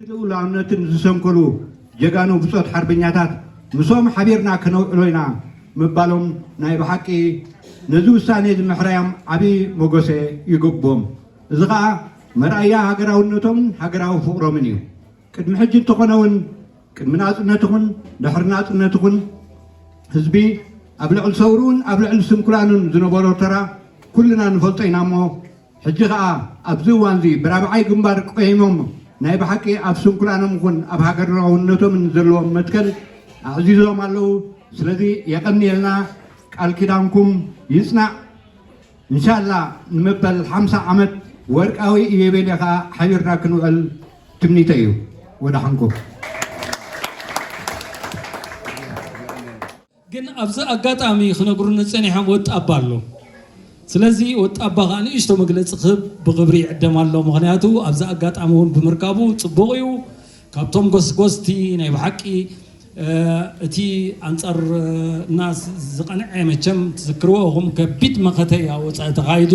ልኡላውነትን ዝሰንከሉ ጀጋኑ ብጾት ሓርበኛታት ምስኦም ሓቢርና ከነውዕሎ ኢና ምባሎም ናይ ብሓቂ ነዚ ውሳነ እዚ ምሕራዮም ዓቢ ሞገሰ ይግብኦም። እዚ ኸኣ መርኣያ ሃገራውነቶምን ሃገራዊ ፍቕሮምን እዩ። ቅድሚ ሕጂ እንተኾነ እውን ቅድሚ ናጽነት ይኹን ድሕሪ ናጽነት ይኹን ህዝቢ ኣብ ልዕሊ ሰውርኡን ኣብ ልዕሊ ስንኩላኑን ዝነበሮ ተራ ኩልና ንፈልጦ ኢና እሞ ሕጂ ኸኣ ኣብዚ እዋንዚ ብራብዓይ ግንባር ቆይሞም ናይ ብሓቂ ኣብ ስንኩላኖም ይኹን ኣብ ሃገራውነቶምን ዘለዎም መትከል ኣዕዚዞም ኣለዉ። ስለዚ የቐንየልና፣ ቃል ኪዳንኩም ይጽናዕ። እንሻላ ንመበል ሓምሳ ዓመት ወርቃዊ ኢዮቤልዩ ኸኣ ሓቢርና ክንውዕል ትምኒተይ እዩ። ወደሓንኩም። ግን ኣብዚ ኣጋጣሚ ክነግሩኒ ጸኒሖም ወጣባ ኣሎ። ስለዚ ወጣባ ኸኣ ንእሽቶ መግለጺ ክህብ ብኽብሪ ይዕደም ኣሎ። ምኽንያቱ ኣብዚ ኣጋጣሚ እውን ብምርካቡ ጽቡቕ እዩ። ካብቶም ጎስጎስቲ ናይ ብሓቂ እቲ ኣንጻር እና ዝቐንዐ መቸም ትዝክርዎ ኢኹም። ከቢድ መኸተ እዩ ኣብ ወጻኢ ተኻይዱ።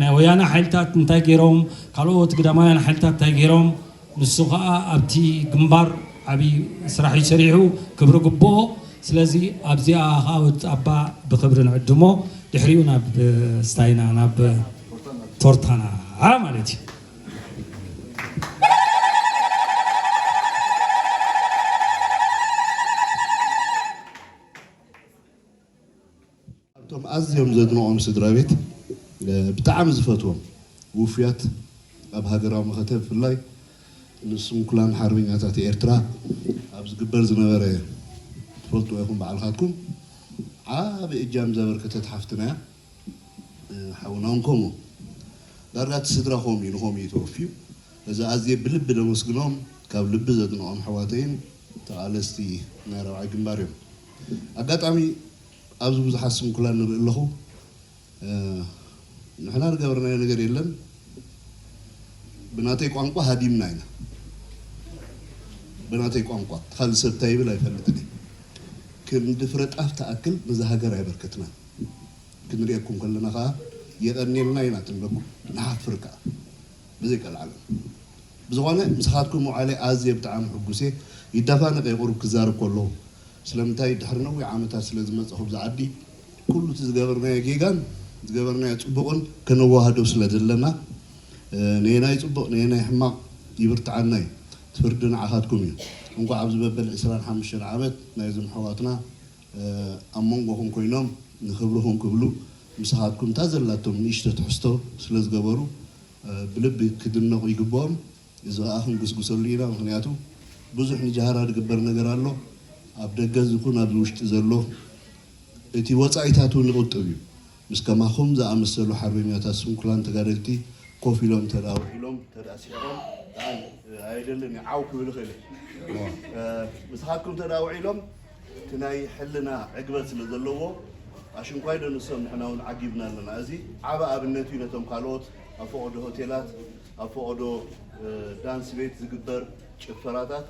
ናይ ወያነ ሓይልታት እንታይ ገይሮም፣ ካልኦት ግዳማውያን ሓይልታት እንታይ ገይሮም፣ ንሱ ኸዓ ኣብቲ ግንባር ዓብዪ ስራሕ እዩ ሰሪሑ፣ ክብሪ ግብኦ። ስለዚ ኣብዚኣ ኸዓ ወዲ ኣባ ብኽብሪ ንዕድሞ፣ ድሕሪኡ ናብ ስታይና፣ ናብ ቶርታና ማለት እዩ። ኣብቶም ኣዝዮም ዘድንቖም ስድራ ቤት ብጣዕሚ ዝፈትዎም ውፉያት ኣብ ሃገራዊ መኸተ ብፍላይ ንስንኩላን ሓርበኛታት ኤርትራ ኣብ ዝግበር ዝነበረ ትፈልጥዎ ኢኹም ባዕልኻትኩም ዓቢ እጃም ዘበርከተት ሓፍትና እያ። ሓውና እውን ከምኡ ዳርጋ እቲ ስድራ ከምኡ እዩ ንኸምኡ እዩ ተወፍዩ። እዚ ኣዝየ ብልቢ ደመስግኖም ካብ ልቢ ዘድንቖም ኣሕዋተይን ተቓለስቲ ናይ ራብዓይ ግንባር እዮም። ኣጋጣሚ ኣብዚ ብዙሓት ስንኩላን ንርኢ ኣለኹ። ንሕና ዝገበርናዮ ነገር የለን። ብናተይ ቋንቋ ሃዲምና ኢና። ብናተይ ቋንቋ እቲ ካልእ ሰብ እንታይ ይብል ኣይፈልጥን እየ። ክንዲ ፍረ ጣፍ ትኣክል ነዛ ሃገር ኣየበርከትናን። ክንርእየኩም ከለና ከዓ የቐንየልና ኢና ክንብለኩም ንሓፍር ከዓ ብዘይቀልዓለም። ብዝኾነ ምሳኻትኩም ምውዓለይ ኣዝየ ብጣዕሚ ሕጉስ እየ። ይዳፋነቕ እየ ቁሩብ ክዛረብ ከለኹ። ስለምንታይ ድሕሪ ነዊሕ ዓመታት ስለ ዝመጻኹ ኣብዚ ዓዲ ኩሉ እቲ ዝገበርናዮ ጌጋን ዝገበርናዮ ጽቡቕን ከነወሃዶ ስለ ዘለና ነየናይ ጽቡቕ ነየናይ ሕማቕ ይብርትዓና እዩ። እቲ ፍርዲ ንዓኻትኩም እዩ። እንኳዕ ኣብዚ መበል ዕስራን ሓሙሽተን ዓመት ናይዞም ኣሕዋትና ኣብ መንጎኹም ኮይኖም ንኽብርኹም ክብሉ ምሳኻትኩም እታ ዘላቶም ንእሽቶ ትሕዝቶ ስለ ዝገበሩ ብልቢ ክድነቑ ይግብኦም። እዚ ኸኣ ክንጉስጉሰሉ ኢና። ምኽንያቱ ብዙሕ ንጃህራ ዝግበር ነገር ኣሎ። ኣብ ደገ ዝኹን ኣብዚ ውሽጢ ዘሎ እቲ ወጻኢታት እውን ይቑጥብ እዩ። ምስ ከማኹም ዝኣመሰሉ ሓርበኛታት ስንኩላን ተጋደልቲ ኮፍ ኢሎም እንተ ደኣ ውዒሎም እንተ ደኣ ስሒቖም ደኣ ኣየድልን እዩ ዓው ክብል ይኽእል እዩ። ምሳኻትኩም እንተ ደኣ ውዒሎም እቲ ናይ ሕልና ዕግበት ስለ ዘለዎ ኣሽንኳይ ዶ ንሶም ንሕና እውን ዓጊብና ኣለና። እዚ ዓቢ ኣብነት እዩ ነቶም ካልኦት ኣብ ፈቐዶ ሆቴላት ኣብ ፈቐዶ ዳንስ ቤት ዝግበር ጭፈራታት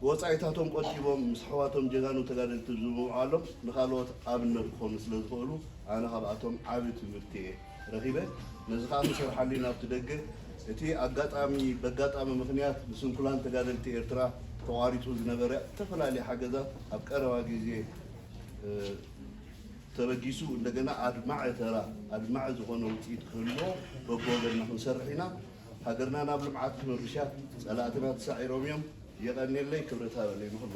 ወፃኢታቶም ቆጢቦም ምስ ኣሕዋቶም ጀጋኑ ተጋደልቲ ብምውዓሎም ንኻልኦት ኣብነት ክኾኑ ስለ ዝኽእሉ ኣነ ካብኣቶም ዓቢ ትምህርቲ እየ ረኺበ። ነዚ ከዓ ክንሰርሓሉ ኢና ኣብቲ ደገ። እቲ ኣጋጣሚ በጋጣሚ ምኽንያት ብስንኩላን ተጋደልቲ ኤርትራ ተቋሪፁ ዝነበረ ዝተፈላለዩ ሓገዛት ኣብ ቀረባ ግዜ ተበጊሱ እንደገና ኣድማዒ ተራ ኣድማዒ ዝኾነ ውፅኢት ክህልዎ በብወገንና ክንሰርሕ ኢና። ሃገርና ናብ ልምዓት ክምርሻ ፀላእትና ተሳዒሮም እዮም። የቐንየለይ ክብረት ሃበለይ ንኹሉ።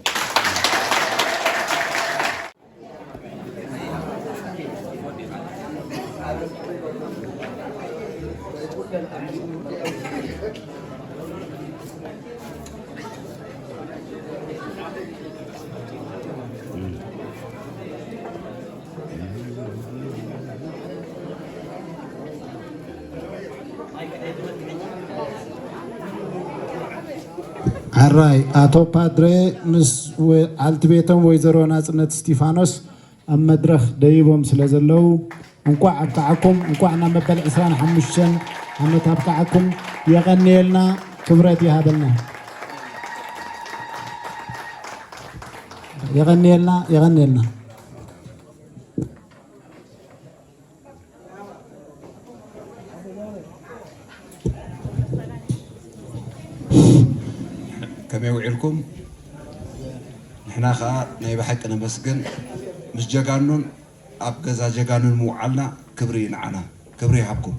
ሕራይ ኣቶ ፓድሬ ምስ በዓልቲ ቤቶም ወይዘሮ ናጽነት እስቲፋኖስ ኣብ መድረኽ ደይቦም ስለ ዘለዉ እንቋዕ ኣብቅዓኩም፣ እንቋዕ ናብ መበል ዕስራን ሓሙሽተን ዓመት ኣብቅዓኩም። የቐንየልና፣ ክብረት ይሃበልና። የቐንየልና፣ የቐንየልና። ከመይ ውዒልኩም? ንሕና ኸኣ ናይ ብሓቂ ነመስግን። ምስ ጀጋኑን ኣብ ገዛ ጀጋኑን ምውዓልና ክብሪ እዩ ንዓና። ክብሪ ይሃብኩም።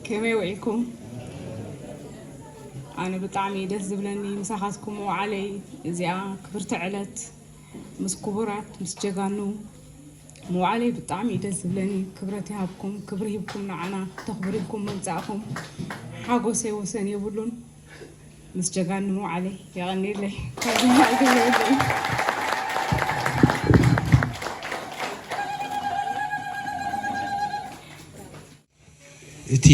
ከመይ ውዒልኩም? ኣነ ብጣዕሚ እዩ ደስ ዝብለኒ ምሳኻትኩም ምውዓለይ። እዚኣ ክብርቲ ዕለት ምስ ክቡራት ምስ ጀጋኑ ምውዓለይ ብጣዕሚ እዩ ደስ ዝብለኒ። ክብረት ይሃብኩም፣ ክብሪ ሂብኩም ንዓና ተኽብሪልኩም መምጻእኹም ሓጎሰይ ወሰን የብሉን። ምስ ጀጋኑ ምውዓለይ የቐንየለይ። ካብዚ ንላዕሊ ክብሪ የብለይን። እቲ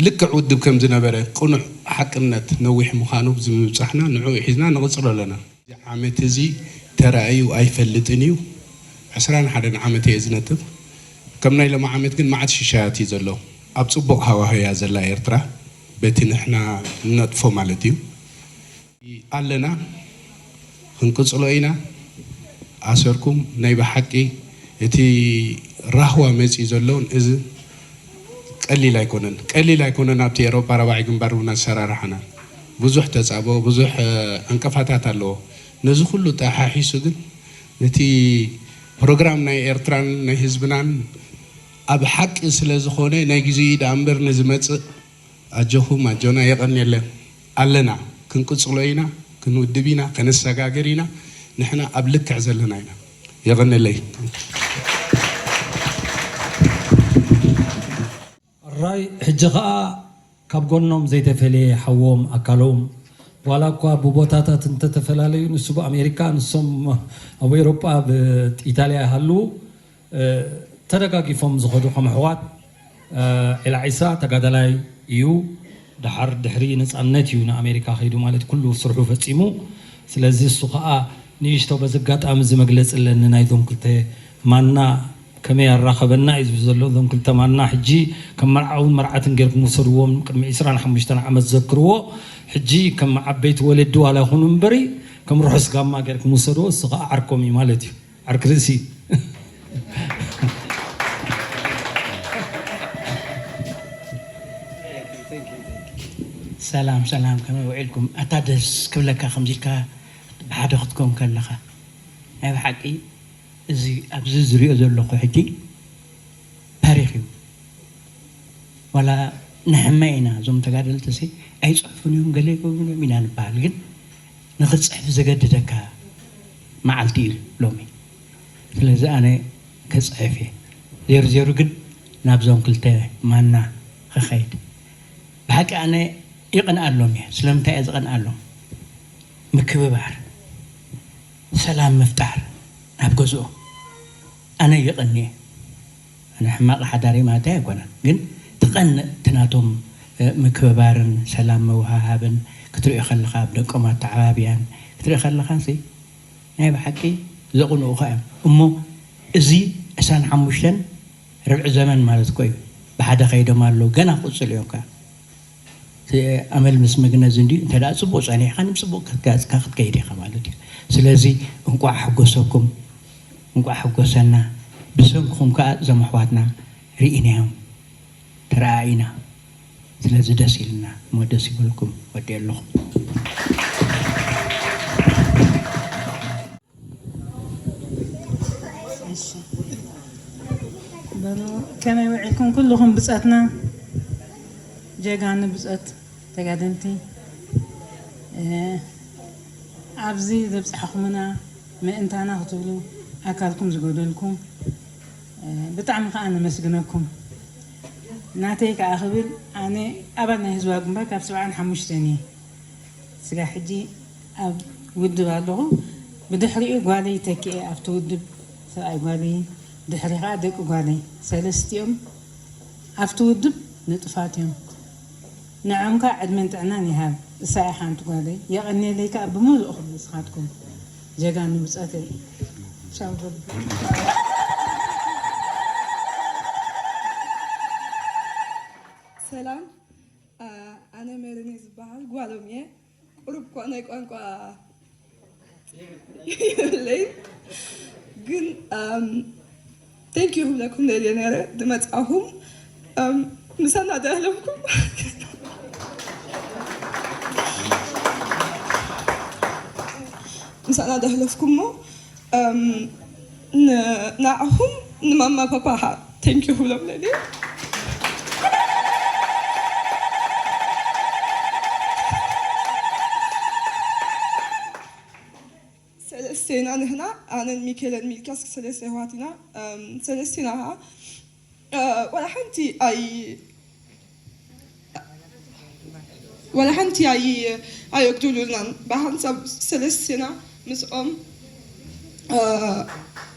ልክዕ ውድብ ከም ዝነበረ ቅኑዕ ሓቅነት ነዊሕ ምዃኑ ኣብዚ ምብጻሕና ንዕኡ ሒዝና ንቕጽሎ ኣለና። እዚ ዓመት እዚ ተራእዩ ኣይፈልጥን እዩ። ዕስራን ሓደን ዓመት እየ ዝነጥፍ። ከም ናይ ሎሚ ዓመት ግን መዓት ሽሻያት እዩ ዘሎ። ኣብ ጽቡቕ ሃዋህው እያ ዘላ ኤርትራ በቲ ንሕና ንነጥፎ ማለት እዩ። ኣለና ክንቅጽሎ ኢና። ኣሰርኩም ናይ ብሓቂ እቲ ራህዋ መጺኡ ዘሎን እዚ ቀሊል ኣይኮነን ቀሊል ኣይኮነን። ኣብቲ ኤሮፓ ራባዒ ግንባር እውን ኣሰራርሓና ብዙሕ ተጻቦ ብዙሕ ዕንቅፋታት ኣለዎ። ነዚ ኩሉ ጠሓሒሱ ግን እቲ ፕሮግራም ናይ ኤርትራን ናይ ህዝብናን ኣብ ሓቂ ስለ ዝኾነ ናይ ግዜኡ ደኣ እምበር ንዝመጽእ ኣጆኹም ኣጆና የቐንየለን ኣለና ክንቅጽሎ ኢና ክንውድብ ኢና ከነሰጋግር ኢና ንሕና ኣብ ልክዕ ዘለና ኢና የቐንየለይ። ሕራይ ሕጂ ኸኣ ካብ ጎኖም ዘይተፈለየ ሓዎም ኣካሎም ዋላ እኳ ብቦታታት እንተተፈላለዩ ንሱ ብኣሜሪካ ንሶም ኣብ ኤሮጳ ብኢታልያ ይሃልዉ ተደጋጊፎም ዝኸዱ ከም ኣሕዋት ዒላ ዒሳ ተጋዳላይ እዩ። ደሓር ድሕሪ ነፃነት እዩ ንኣሜሪካ ከይዱ ማለት ኩሉ ስርሑ ፈፂሙ። ስለዚ እሱ ከዓ ንእሽቶ በዚ ኣጋጣሚ እዚ መግለፂ ኣለኒ ናይዞም ክልተ ማና ከመይ ኣራኸበና እዩ ዝብል ዘሎ። እዞም ክልተ ማና ሕጂ ከም መርዓውን መርዓትን ጌርኩም ውሰድዎም። ቅድሚ ዒስራን ሓሙሽተን ዓመት ዘክርዎ። ሕጂ ከም ዓበይቲ ወለዲ ዋላ ይኹኑ እምበሪ ከም ርሑስ ጋማ ጌርኩም ውሰድዎ። እሱ ከዓ ዓርኮም እዩ ማለት እዩ። ዓርኪ ርእሲ። ሰላም ሰላም ከመይ ውዒልኩም? ኣታ ደስ ክብለካ ከምዚ ኢልካ ብሓደ ክትከውን ከለኻ ናይ ብሓቂ እዚ ኣብዚ ዝሪኦ ዘለኹ ሕጂ ታሪኽ እዩ። ዋላ ንሕመ ኢና እዞም ተጋደልቲ ሲ ኣይፅሕፉን እዮም ገለ ይገብሩን እዮም ኢና ንበሃል ግን ንኽትፅሕፍ ዘገድደካ መዓልቲ እዩ ሎሚ። ስለዚ ኣነ ክፅሕፍ እየ። ዜሩ ዜሩ ግን ናብዞም ክልተ ማና ክኸይድ ብሓቂ ኣነ ይቕንኣሎም እየ። ስለምንታይ እየ ዝቕንኣሎም? ምክብባር፣ ሰላም ምፍጣር ናብ ገዝኦም ኣነ ይቕኒ እየ። ኣነ ሕማቕ ሓዳር እየ ማለተይ ኣይኮነን፣ ግን ትቐንእ እቲ ናቶም ምክብባርን ሰላም ምውሃሃብን ክትሪኦ ከለኻ፣ ኣብ ደቆም ኣተዓባብያን ክትሪኦ ከለኻ ሲ ናይ ብሓቂ ዘቕንኡኻ እዮም። እሞ እዚ ዕስራን ሓሙሽተን ርብዒ ዘመን ማለት እኮ እዩ። ብሓደ ከይዶም ኣለዉ፣ ገና ክቕፅሉ እዮም ከኣ። ኣመል ምስ መግነዝ እንድዩ እንተ ደኣ ጽቡቕ ጸኒሕካ ንጽቡቕ ክትጋጽካ ክትከይድ ኢኻ ማለት እዩ። ስለዚ እንቋዕ ሓጎሰኩም እንቋዕ ሓጎሰና። ብሰንክኹም ከኣ እዞም ኣሕዋትና ርኢናዮም ተረኣኢና። ስለዚ ደስ ኢልና እሞ ደስ ይበልኩም ወዲ ኣለኹ። በሉ ከመይ ውዒልኩም ኩልኹም ብፀትና ጀጋኑ ብፀት ተጋደልቲ ኣብዚ ዘብፃሕኹምና ምእንታና ክትብሉ ኣካልኩም ዝጎደልኩም ብጣዕሚ ከዓ ነመስግነኩም። ናተይ ከዓ ክብል ኣነ ኣባል ናይ ህዝባዊ ግንባር ካብ ሰብዓን ሓሙሽተን እየ። ስጋብ ሕጂ ኣብ ውድብ ኣለኹ። ብድሕሪኡ ጓለይ ተኪኤ ኣብቲ ውድብ ሰብኣይ ጓለይን ድሕሪ ከዓ ደቂ ጓለይ ሰለስቲኦም ኣብቲ ውድብ ንጡፋት እዮም። ንዖም ከዓ ዕድመን ጥዕናን ይሃብ። እሳ እያ ሓንቲ ጓለይ። የቐንየለይ ከዓ ብምሉእኹም ንስኻትኩም ጀጋኑ ብፀተይ። ቻው በሉ። ሰላም፣ ኣነ ሜሪን እየ ዝበሃል፣ ጓሎም እየ። ቁሩብ እኳ ናይ ቋንቋ የብለይን፣ ግን thank you ክብለኩም ደልየ ነይረ ዝመጻኹም። ምሳና ዳህለፍኩም ምሳና ዳህለፍኩም እሞ ንዓኹም ንማማ ፓፓ thank you ክብሎም ደልየ። ሰለስቴና ንሕና፣ ኣነን ሚኬለን ሚልክያስ ሰለስተ ኣሕዋት ኢና። ሰለስቴና ኸዓ ዋላ ሓንቲ ኣይ ዋላ ሓንቲ ኣይ ኣየጉድሉልናን። ብሓንሳብ ሰለስቴና ምስኦም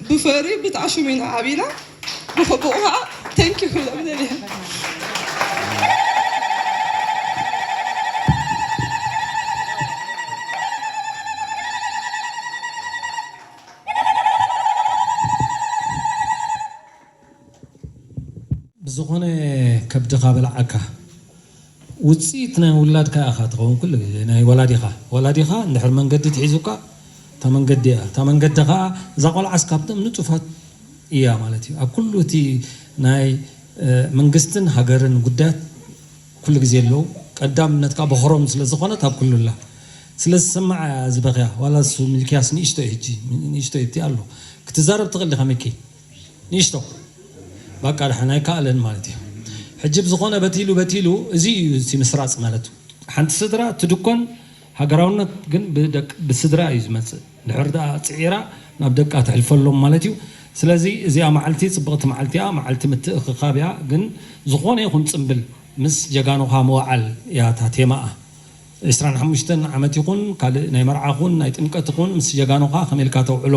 ብፍቕሪ ብጣዕሽም ኢና ዓቢና። ብኸብኡ ኸዓ thank you ክብሎም ደልየ። ብዝኾነ ከብድኻ በልዓካ። ውፅኢት ናይ ውላድካ ኢኻ ትኸውን ኩሉ ግዜ፣ ናይ ወላዲኻ። ወላዲኻ እንድሕር መንገዲ ትሒዙካ፣ እታ መንገዲ እያ። እታ መንገዲ ኸዓ እዛ ቆልዓስ ካብቶም ንፁፋት እያ ማለት እዩ። ኣብ ኩሉ እቲ ናይ መንግስትን ሃገርን ጉዳያት ኩሉ ግዜ ኣለዉ። ቀዳምነትካ በኽሮም ስለ ዝኾነት ኣብ ኩሉ ኣላ። ስለ ዝሰማዓ እያ ዝበኽያ። ዋላ እሱ ሚልክያስ ንእሽቶ እዩ ሕጂ፣ ንእሽቶ እዩ እቲ ኣሎ። ክትዛረብ ትኽእል ኢኻ ሚኪ። ንእሽቶ ባቃ ደሓን ኣይከኣለን ማለት እዩ። ሕጂ ብዝኾነ በቲሉ በቲሉ እዚ እዩ እቲ ምስራፅ ማለት። ሓንቲ ስድራ ትድኮን፣ ሃገራውነት ግን ብደቅ ብስድራ እዩ ዝመፅእ። ድሕር ደኣ ፅዒራ ናብ ደቃ ተሕልፈሎም ማለት እዩ። ስለዚ እዚኣ መዓልቲ ፅብቕቲ መዓልቲ እያ፣ መዓልቲ ምትእኽኻብ እያ። ግን ዝኾነ ይኹን ፅምብል ምስ ጀጋኑኻ ምውዓል እያ እታ ቴማኣ። ዕስራን ሓሙሽተን ዓመት ይኹን ካልእ ናይ መርዓ ኹን ናይ ጥምቀት ኹን ምስ ጀጋኑኻ ከመይ ኢልካ ተውዕሎ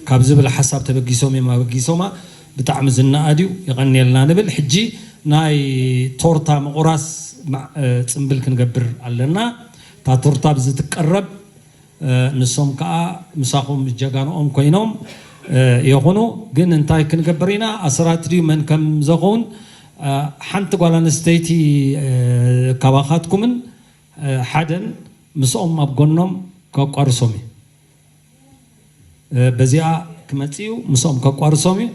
ካብ ዝብል ሓሳብ ተበጊሶም እዮም ኣበጊሶማ። ብጣዕሚ ዝነኣድ እዩ፣ የቐንየልና ንብል። ሕጂ ናይ ቶርታ ምቑራስ ጽምብል ክንገብር ኣለና። እታ ቶርታ ብዝትቀረብ ንሶም ከዓ ምሳኹም ጀጋንኦም ኮይኖም ይኹኑ። ግን እንታይ ክንገብር ኢና? ኣስራት ድዩ መን ከም ዘኸውን ሓንቲ ጓል ኣንስተይቲ ካባኻትኩምን ሓደን ምስኦም ኣብ ጎኖም ከቋርሶም እዩ። በዚኣ ክመጽእ እዩ፣ ምስኦም ከቋርሶም እዩ።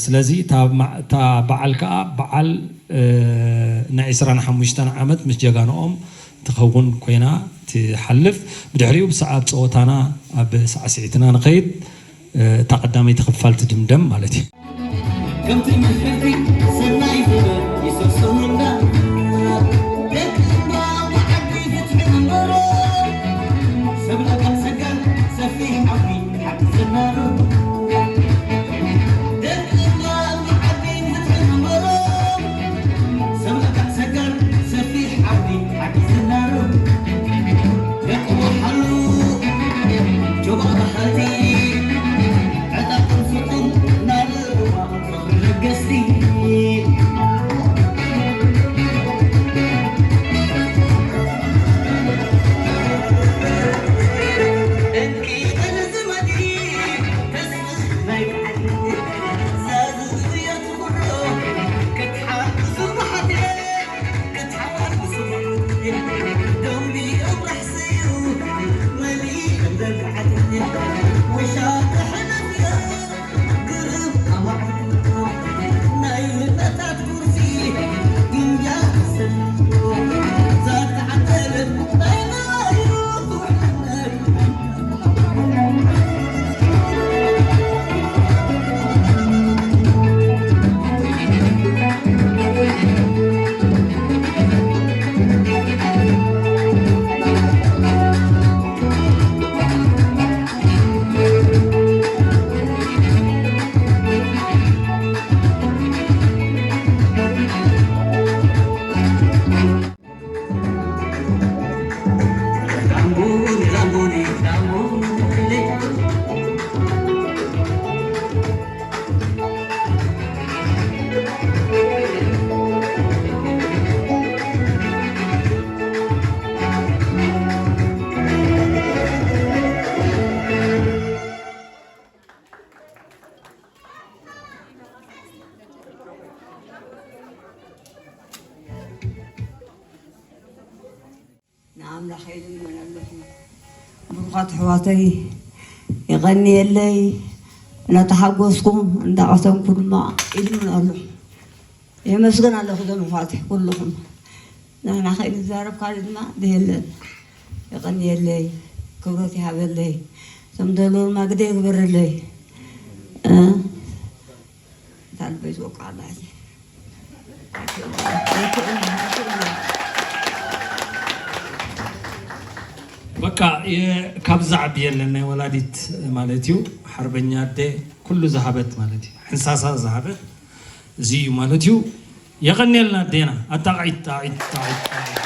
ስለዚ እታ በዓል ከዓ በዓል ናይ ዕስራን ሓሙሽተን ዓመት ምስ ጀጋንኦም ትኸውን ኮይና ትሓልፍ። ብድሕሪኡ ብሰዓብ ፀወታና ኣብ ሳዕስዒትና ንኸይድ። እታ ቀዳመይቲ ክፋል ትድምደም ማለት እዩ። ከምቲ ምሕርቲ ሰናይ ዝበር ይሰሰኑና ደቂ እምባ ዓዲ ፍትሒ ንበሮ ሰብ ለባም ሰጋን ሰፊሕ ዓዲ ሓቂ ዝናሮ ደቂ እምባ ዓዲ ፍትሒ ንበሮ ሰብ ለባም ሰጋን ሰፊሕ ዓዲ ሓቂ ዝናሮ ደቂ ወሓሉ ጆባ ባሓቲ ዕጣ ቅንስኩም ናርዋ ፍቕሪ ለገስቲ ኣምላኽ ይልምን ኣለኹ። ብሩኻት ኣሕዋተይ፣ የቐንየለይ። እናተሓጎስኩ፣ እንዳቐሰንኩ ድማ ይልምን ኣለኹ። የመስግን ኣለኹ እዞም ኣሕዋተይ ኩልኹም። ንሕና ከይንዛረብ ካልእ ድማ የለን። የቐንየለይ፣ ክብረት ይሃበለይ። እዞም ዘለዉ ድማ ግደ ይግበረለይ። እ? እታ ልበይ ዝወቅዓ ኣላ ሕጂ። በቃ፣ የ-፣ ካብ ዝዓቢ የለን ናይ ወላዲት ማለት እዩ። ሓርበኛ ኣደ ኩሉ ዝሃበት ማለት እዩ። ሕንሳሳ ዝሃበት እዚ እዩ ማለት እዩ። የቐንየልና ኣዴና። ኣጣቒት፣ ጣቒት፣ ጣቒት፣ ጣቒት።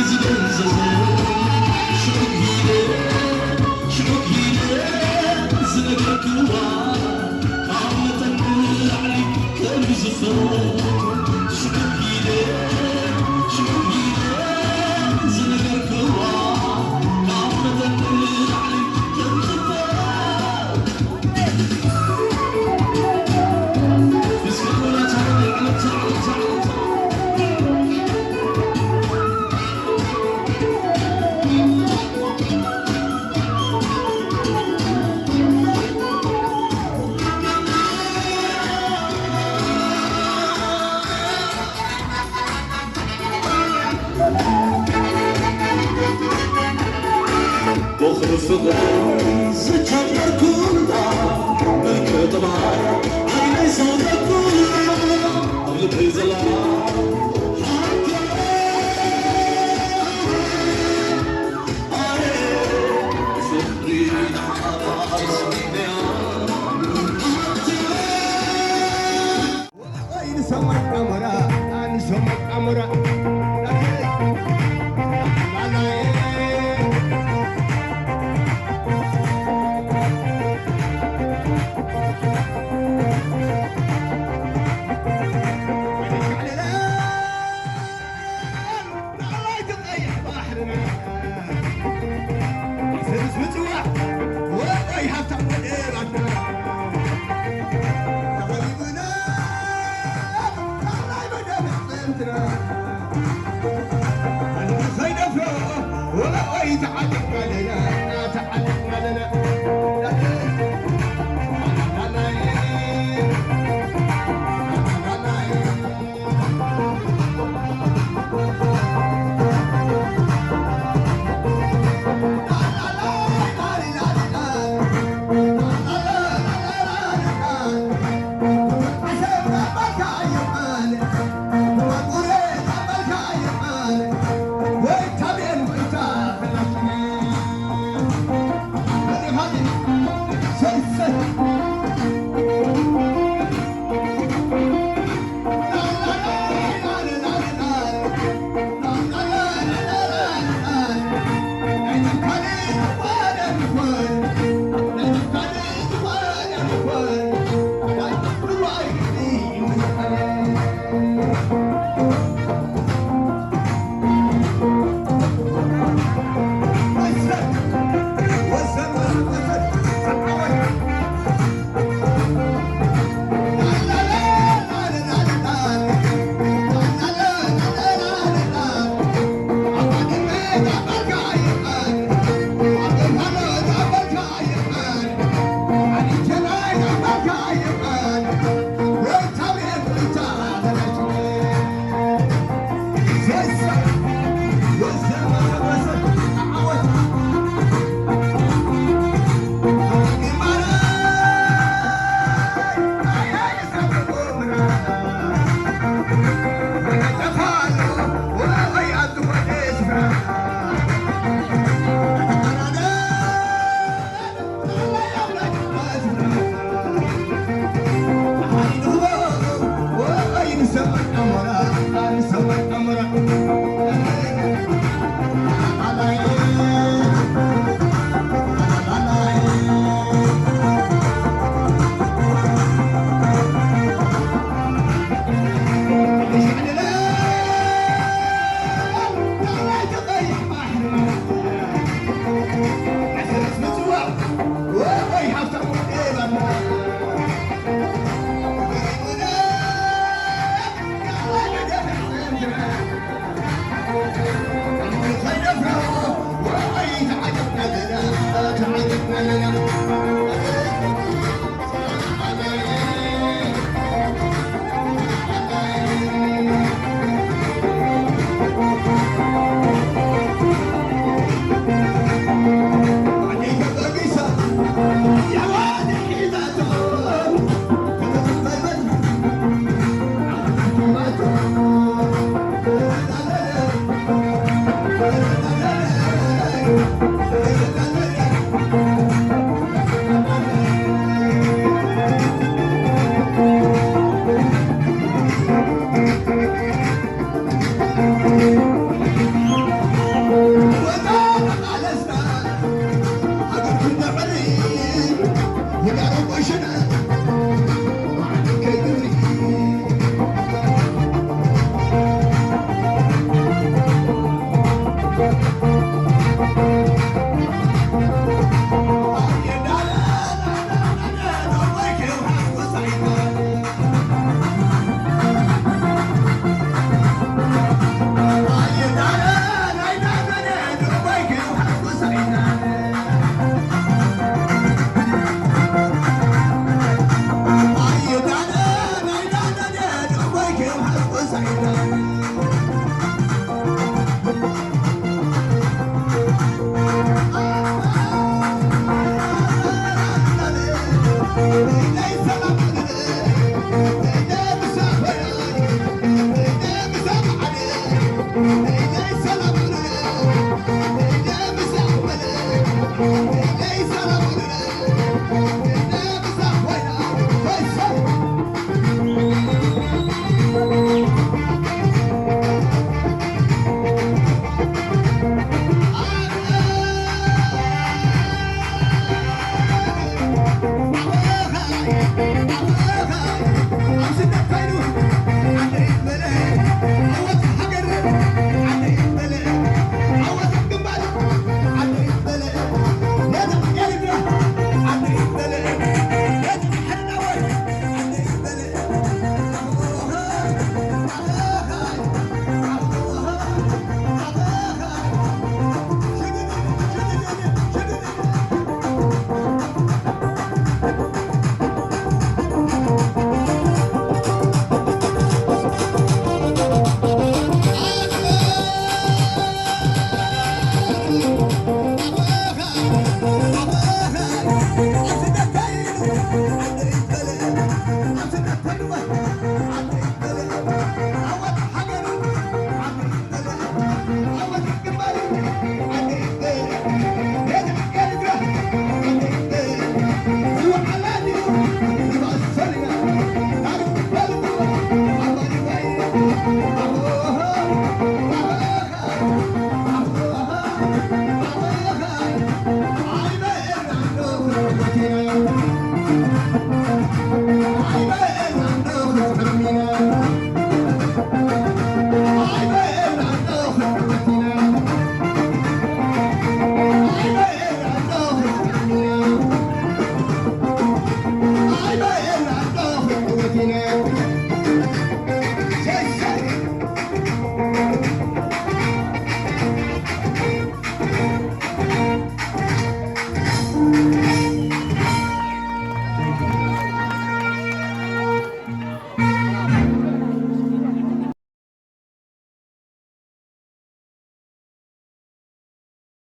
ዝደንዘዘ ሽዑ ኢለ ሽዑ ኢለ ዝነገርክዋ ካብ መጠን ንላዕሊ ከም ዝፈት ሽዑ ኢለ ሽዑ ኢለ ዝነገርክዋ ካብ መጠን ንላዕሊ ከም ዝፈት ፍቕሪ ዝጀመርኩላ መልክዕ ጥባይ ዓይነይ ሰውነትኩላ ኣብ ልበይ ዘላ